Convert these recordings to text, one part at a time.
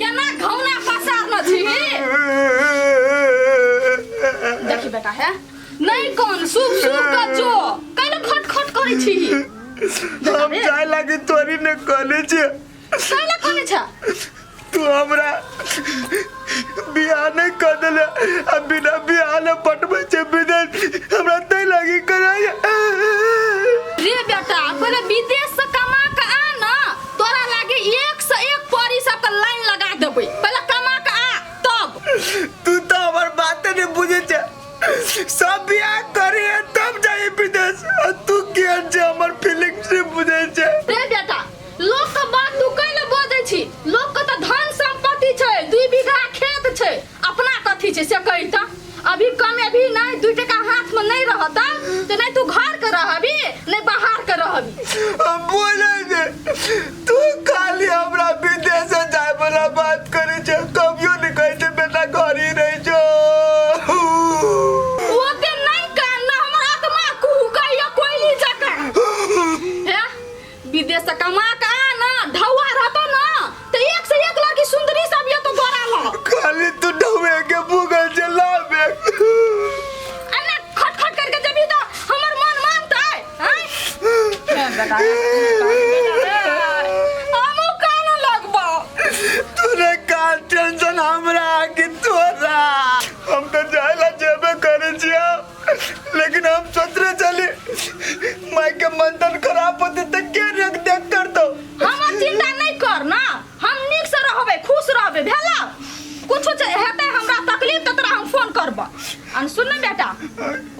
केना घौना पसारने छी देखी बेटा है नहीं कौन सुख सुख के जो कैला खट खट करै छी हम जाय लागी तोरी ने कहले छे कैला कहने छ तू हमरा बियाह नहीं कर देले आ बिना बियाह ले पटबै छे विदेश हमरा तै लागी कराय रे बेटा पहिले विदेश से कमा के आ ना तोरा लागे एक से एक परी सबके लाइन लगा देबै पहिले कमा के आ तब तू तो हमर बात नहीं बुझे छे सब बियाह करे तब जाई विदेश आ तू केहन छे हमर फीलिंग्स नहीं बुझे छे रे बेटा लोक के बात तू कैले बजै छी लोक के तऽ धन संपत्ति छै 2 बीघा खेत छै अपना कथी छै से कही तऽ अभी कमेबही नहीं 2 टका हाथ में नहीं रहता तऽ नहीं तू घर के रहबी नहीं बाहर के रहबी हम बोले छे तू खाली हमरा विदेश जाय वाला बात करे छे कभियो नहीं कहे छे बेटा घर ही रह जो ओते नहीं कान ना हमर आत्मा कुहकैया कोयली जकाँ हे विदेश से कमा के आ ना ढौआ रहतो ना तो एक से एक लड़की सुंदरी सब ये तो गोरा लो खाली तू ढौए के भूगल चलाबे अने खट खट करके जबी तो हमर मन मानतै हैं बेटा हमू कान लगबो तोरे का टेंशन हमरा कि तोरा हम तो जायला जेबे करे छिया लेकिन हम सोचरे चली माई के मन तन खराब होते तो के रख देख कर दो हमर चिंता नहीं कर ना हम नीक से रहबे खुश रहबे भेला कुछ हेतै हमरा तकलीफ तऽ तोरा हम फोन करब आ सुन ने बेटा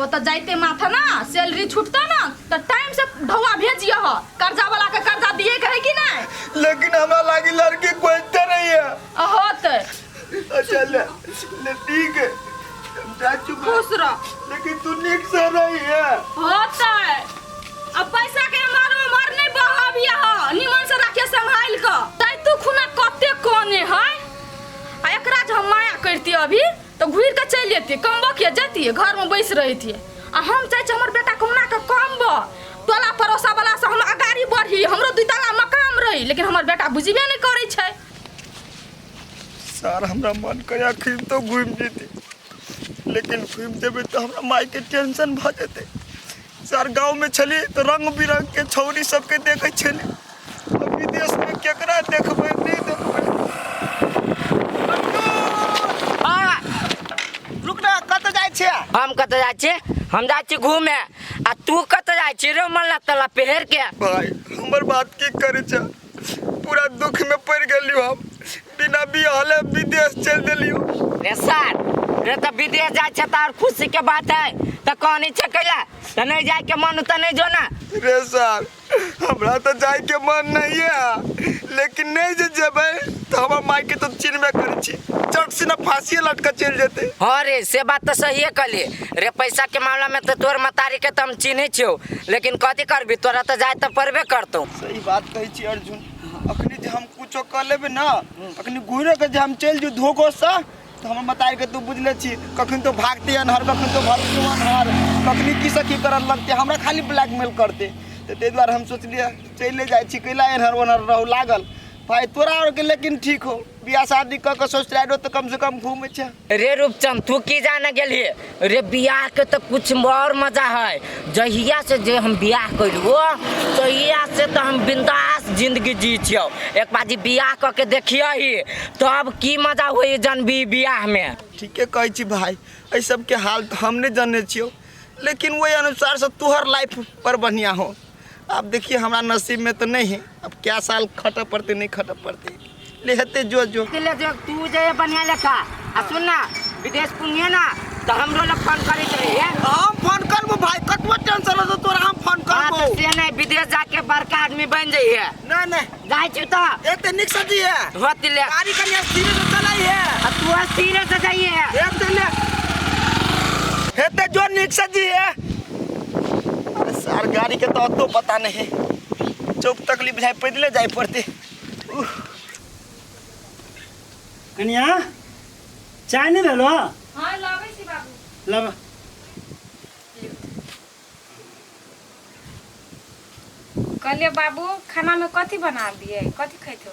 ओतऽ जाइते माथा ना सैलरी छूटता ना तऽ टाइम से ढौआ भेजियह कर्जा वाला के कर्जा दिए के है कि नहीं लेकिन हमरा लागी लड़की खोजते रही है होतै अच्छा ले ले ठीक है हम जा चुका खुश रह लेकिन तू नीक से रही है होतै अब पैसा के मार में मर नहीं बहबिया ह निमन से राखे संभाल क तै तू खुना कते कोने है आ एकरा जे हम माया करती अभी तो घुर के चलि जेती कमबो के जती घर में बैस रही आ हम चाहै छी हमर बेटा कहुना के कमबो टोला पड़ोसा वाला से हम अगाड़ी बढ़ी हमरो दुई तला मकाम रही लेकिन हमर बेटा बुझबे नहीं करै छै सर हमरा मन करे अखन तो घूमि जेती लेकिन घूमि जेबै तऽ हमरा मायके टेंशन भऽ जेतै सर गाँवमे छलियै तऽ रङ्ग बिरङ्गके छौरी सबके देखै छलियै आ विदेशमे केकरा देखबै नहि देखबै हाँ, रुक ना कतऽ जाइ छियै हम कतऽ जाइ छी हम जाइ छी घूमे आ तू कतऽ जाइ छी रे मल्ला तल्ला पहिर के भाई हमर बात की करै छै पूरा दुख में पड़ गेलियो हम बिना बियाहले विदेश चल देलियो रे सर रे तऽ विदेश जाइ छै तऽ और खुशी के बात है तऽ कहनी छै कैला तऽ नहीं जाय के मन तऽ नहीं जो ना रे सर हमरा तो जाय के मन नहीं है लेकिन नहीं जे जेबै तो हमर माय के तो चिन्हबे करै छी चट से ना फांसी लटका चल जेतै हाँ रे से बात तऽ सहिए कहली रे पैसा के मामला में तऽ तोर मतारी के तऽ हम चिन्है छियौ लेकिन कथी करबी तोरा तऽ जाय तऽ पड़बे करतौ सही बात कहै छी अर्जुन अखनी जे हम कुछो कऽ लेबै ना अखनी घुरे के जे हम चलि जू धोखो से तऽ हमर मतारी के तू बुझले छी कखन तो भागते अनहर कखन तो भरते अनहर कखनी की से की करऽ लगतै हमरा खाली ब्लैकमेल करतै तऽ ताहि दुआरे हम सोचलियै चलि जाइ छी कैला एनहर ओनहर रहू लागल भाई तोरा आरके लेकिन ठीक हो बियाह शादी कऽ के ससुरालो तऽ कम से कम घूमै छै रे रूपचंद तू की जाने गेलही रे बियाह के तऽ कुछ और मजा है जहिया से जे हम बियाह कैलू तहिया से तऽ हम बिंदास जिंदगी जी छियौ एक बाजी बियाह कऽ के देखियही तब की मजा होई जानबी बियाह में ठीके कहै छी भाई एहि सबके हाल तऽ हम नहि जानै छियौ लेकिन ओहि अनुसार से तोहर लाइफ पर बढ़िया हो अब देखिए हमरा नसीब में तो नहीं है अब क्या साल खटऽ पड़तै नहीं खटऽ पड़तै ले हेतै जो जो ले जो तू जे बढ़िया लेखा आ सुन ना विदेश पुण्य ना तो हमरो लग फोन करैत रहिए हम फोन करबो भाई कतबो टेंशन हो तोरा हम फोन हाँ करबो तो से नहीं विदेश जाके बड़का आदमी बन जाइए नहीं नहीं जाइ छी तो एते निक से जी है होती ले गाड़ी कनी स्थिर से चलाई है आ तू स्थिर से जाइए एक तो ले हेते जो निक से जी है अरे सर गाड़ी के तो अतो पता नहीं चौक तकलीफ जाए पैदले जाए पड़ते कनिया चाय नहीं भेलो हाँ लाबै छी बाबू लब कहलिए बाबू खानामे कथी बना दिए, कथी खैतो?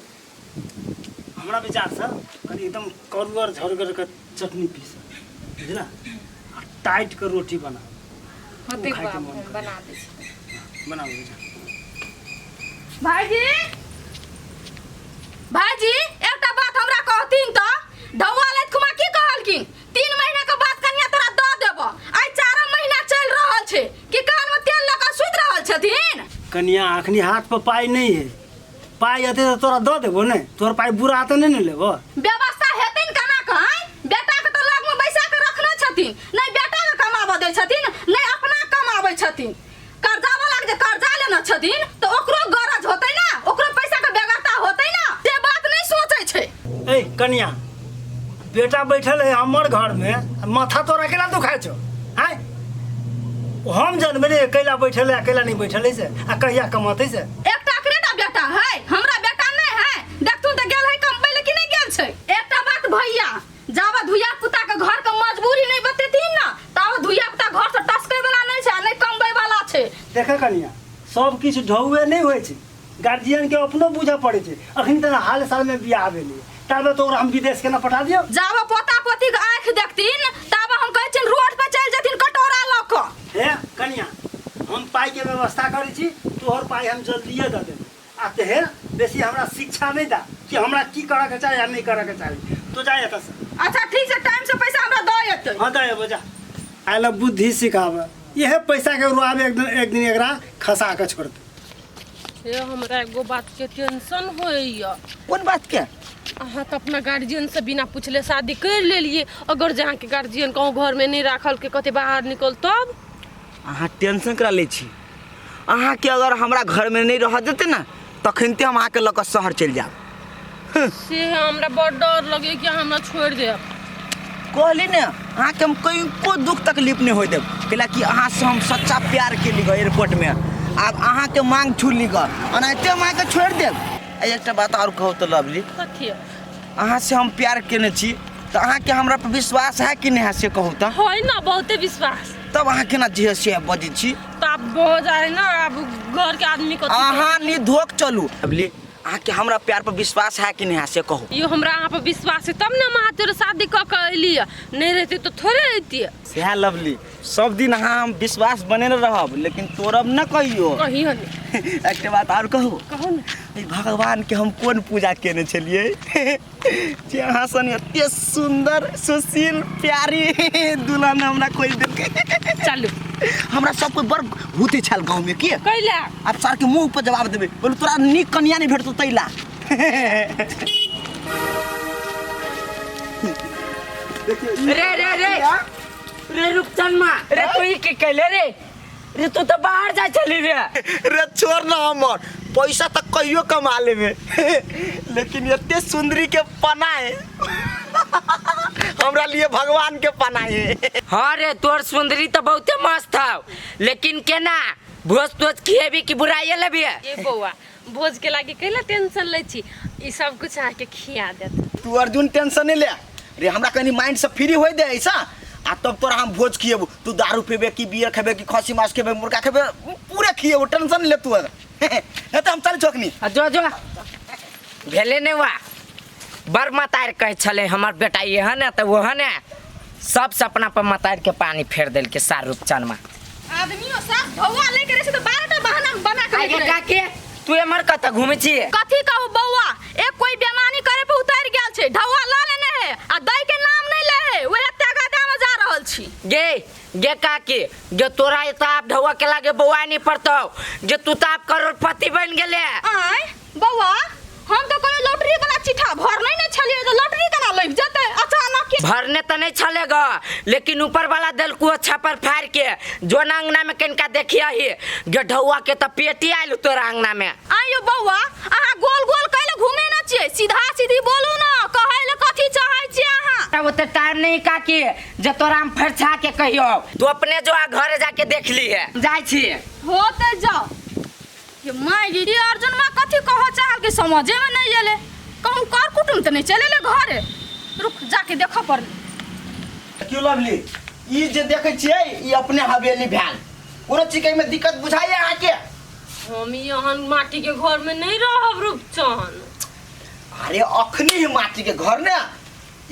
हमरा विचारसँ कनि एकदम करुअर झरगर के चटनी पीस, बुझला, आ टाइट के रोटी बना। होतै। खायके बाबू मन हम करै। बना दै छी। बनाबू जा। भाईजी, भाईजी, एकटा बात हमरा कहथिन तऽ ढौआ लैत खुमा की कहलखिन? 3 महीना के बाद कनिया तोरा दऽ देबो। आइ चारम महीना चलि रहल छै। की कान में तेल लऽ कऽ सुति रहल छथिन? कनिया, अखनी हाथ पर पाइ नहि है। पाइ एतै तऽ तोरा दऽ देबो ने। तोहर पाइ बुरा तऽ नहि ने लेबो? व्यवस्था हेतै ने केना कऽ? बेटा के तऽ लग में बैसा के रखने छथिन। नहि बेटा के कमाबऽ दै छथिन, नहि अपना कमाबै छथिन। कर्जा वाला के जे कर्जा लेने छथिन तऽ ओकरो गरज होतै ने, ओकरो पैसा के बेगरता होतै ने। से बात नहि सोचै छै। ए कनिया, बेटा बैठल है हमर घरमे, आ माथा तोरा केना दुखाइ छौ? आँय, हम जनबै ने अकेला बैठल है, अकेला नहीं बैठल है से, आ कहिया कमाते से। एकटा अकरे टा बेटा है? हमरा बेटा नहीं है? देखथुन तऽ गेल है कमबै ले कि नहीं गेल छै। एकटा बात भैया, जाबे धुइया पुता के घर के मजबूरी नहीं बतेथिन ना, ताबे धुइया पुता घर से टसकै वाला नहीं छै आ नहीं कमबै वाला छै। देख कनिया, सब किछु ढौए नहि होइ छै। गार्जियन के अपनो बुझऽ पड़ै छै। अखन तऽ हाल सालमे बियाह भेलै, ताबे तो ओकरा हम विदेश केना पठा दियौ? जाबे पोता पोती के आँखि देखथिन ताबे हम कहै छियनि रोड पर चलि जेथिन कटोरा लऽ कऽ। हे कनिया, हम पाइके व्यवस्था करै छी। तोहर पाइ हम जल्दिए दऽ देबै। आ ते बेसी हमरा शिक्षा नहि दा कि हमरा की करऽके चाही आ नहि करऽके चाही। तो जा एतऽसँ। अच्छा, ठीक छै। टाइम से पैसा हमरा दऽ एतै। हाँ, दऽ एबो, जा। आयल बुद्धि सिखाबऽ। इहे पैसाके रुआब एक दिन, एक दिन एकरा खसा कऽ छोड़तै। हे, हमरा एगो बात के टेंशन होइया। कोन बात के? अहाँ तऽ अपना गार्जियन से बिना पूछले शादी कर लेलिए। अगर जे अहाँके गार्जियन कहूँ घर में नहीं राखल के कते बाहर निकल तब? अहाँ टेंशन करा लै छी? अहाँके अगर हमरा घरमे नहि रहऽ देतै ने, तखनते हम अहाँके लऽ कऽ शहर चलि जायब। से हमरा बड़ डर लगे कि अहाँ हमरा छोड़ि देब। कहली ने, अहाँके हम कनिको दुख तकलीफ नहि होइ देब, कैला कि अहाँसँ हम सच्चा प्यार केली गऽ एयरपोर्टमे। आब अहाँके मांग छू ली गऽ, ओनाहिते हम अहाँके छोड़ि देब? आ एकटा बात आओर कहू तऽ लवली। कथी? अहाँसँ हम प्यार केने छी, तऽ अहाँके हमरा पर विश्वास है कि नहि है, से कहू तऽ। है ना, बहुते विश्वास। तब अहाँ केना जे से बजै छी? तऽ आब भऽ जाइ ने, आब घर के आदमी कथी? अहाँ निधोक चलू। लवली, अहाँके हमरा प्यार पर विश्वास है कि नहीं है, से कहू। यो, हमरा अहाँ पर विश्वास है तब ने हम अहाँ तोरे शादी कऽ के अयली। नहीं रहती तो थोड़े अयती। सएह लवली, सब दिन अहाँ हम विश्वास बनेने रहब, लेकिन तोड़ब न कहियो। कहियो नहीं। एकटा बात आओर कहू? कहू ने। ई भगवान के हम कोन पूजा केने छलियै जे अहाँ सन एते सुंदर, सुशील, प्यारी दुल्हन हमरा खोजि देलकै? चलू। हमरा सब कोइ बड़ भूते छल गाँव में की। कैला? आब सर के मुंह पर जवाब देबै, बोलू तोरा नीक कनिया नहीं भेटतौ तैला। रे रे रे रे, रुपचन मा रे, तू ई की कैले रे? रे, तू तो बाहर जाय छली रे। रे छोड़ ना, हमर पैसा तक कहियो कमा लेबे, लेकिन एते सुंदरी के पनाए हमरा लिए भगवान के पनाए। हाँ रे, तोर सुंदरी तो बहुते मस्त हौ, लेकिन केना भोज तोज खिएबी कि बुराइए लेबी? ए बौआ, भोज के लागी कैला टेंशन लै छी? ई सब कुछ अहाँके खिया देत। तू अर्जुन टेंशन नहीं ले रे। हमरा कनी माइंड से फ्री होय दे ऐसा, आ तब तोरा हम भोज खिएबो। तू दारू पीबे कि बियर खेबे कि खसी मांस खेबे, मुर्गा खेबे, पूरे खिएबो। टेंशन नहीं ले तू। हे, तो हम चल चौकनी। आ जो जो भेले ने वा बड़ मतार कहै छलै हमर बेटा एहन है तऽ ओहन है। सब सपना पर मतार के पानी फेर देलकै सार रूपचनमा। आदमियों सब ढौआ लेके रहै छै तऽ 12 टा बहाना बना के आगे लेके रहै। काके, तू एमहर कतऽ घुमै छी? कथी कहू बौआ, एक कोई बेमानी करे पे उतर गेल छै। ढौआ ल लेने है आ दै के नाम नहीं ले है। वएह तगादा में जा रहल छी। गे गे काकी गे, तोरा एतऽ आब ढौआ के लागे बौआ नहीं पड़तौ गे। तू तऽ आब करोड़पति बनि गेले। आय बौआ, हम तऽ कोनो लॉटरी वाला चिट्ठा भरने नहि छलियै तऽ लॉटरी केना लागि जेतै अचानक के? भरने तऽ नहीं छले ग, लेकिन ऊपर वाला देलकू छापर फाड़ के। जो ना अंगना में कनिका देखियही गे, ढौआ के तऽ पेटी आयल तोरा अंगना में। आइयो बौआ, अहाँ गोल गोल कैले घूमे न छियै? सीधा सीधी बोलू न, कहै ले कथी चाहै छियै अहाँ? तब ओते टाइम नहीं काकी जे तोरा हम फरछा के कहियो। तू अपने जो आ घरे जाके देख ली है। जाइ छी। होते जाओ। ये माय गे, ये अर्जुन माँ कथी कह चाहल के समझे में नहीं एले। कहूँ कर कुटुम तऽ नहीं चले ले घरे? रुक, जाके देखऽ पड़ले। क्यों लवली, ई जे देखै छियै ई अपने हवेली भेल। कोनो चीज के एहिमे दिक्कत बुझाइए अहाँके? हम यहाँ माटी के घर में नहीं रहब रूपचन। अरे अखनी ही माटी के घर ने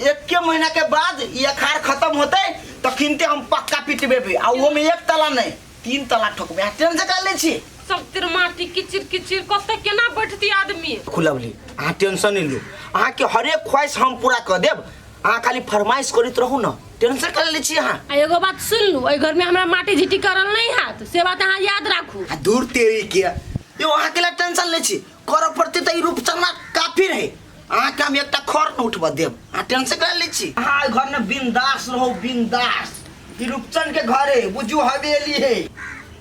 एक महीना के बाद ई अखाड़ खत्म होते तखिनते हम पक्का पिटबे भी, आ ओहो में एक तला नहीं 3 तला ठोकबे। अहाँ टेंशन का ले छी? सब तिर माटी किचिर किचिर कत केना बैठती आदमी। खुलवली अहाँ टेंशन नहीं लू, अहाँ के हरेक ख्वाहिश हम पूरा कर देब, अहाँ खाली फरमाइश करैत रहू न, टेंशन का ले छी अहाँ। आ एगो बात सुन लू, एहि घर में हमरा माटी झिटी करल नहीं हाथ, से बात अहाँ याद राखू। आ दूर तेरी के यो अहाँ के लिए टेंशन ले छी, करऽ पड़तै तऽ ई रूपचना काफी रहे, अहाँ के हम एकटा खर न उठबऽ देब, अहाँ टेंशन का ले छी। अहाँ एहि घर में बिंदास रहू बिंदास, ई रूपचन के घर है बुझू हवेली है।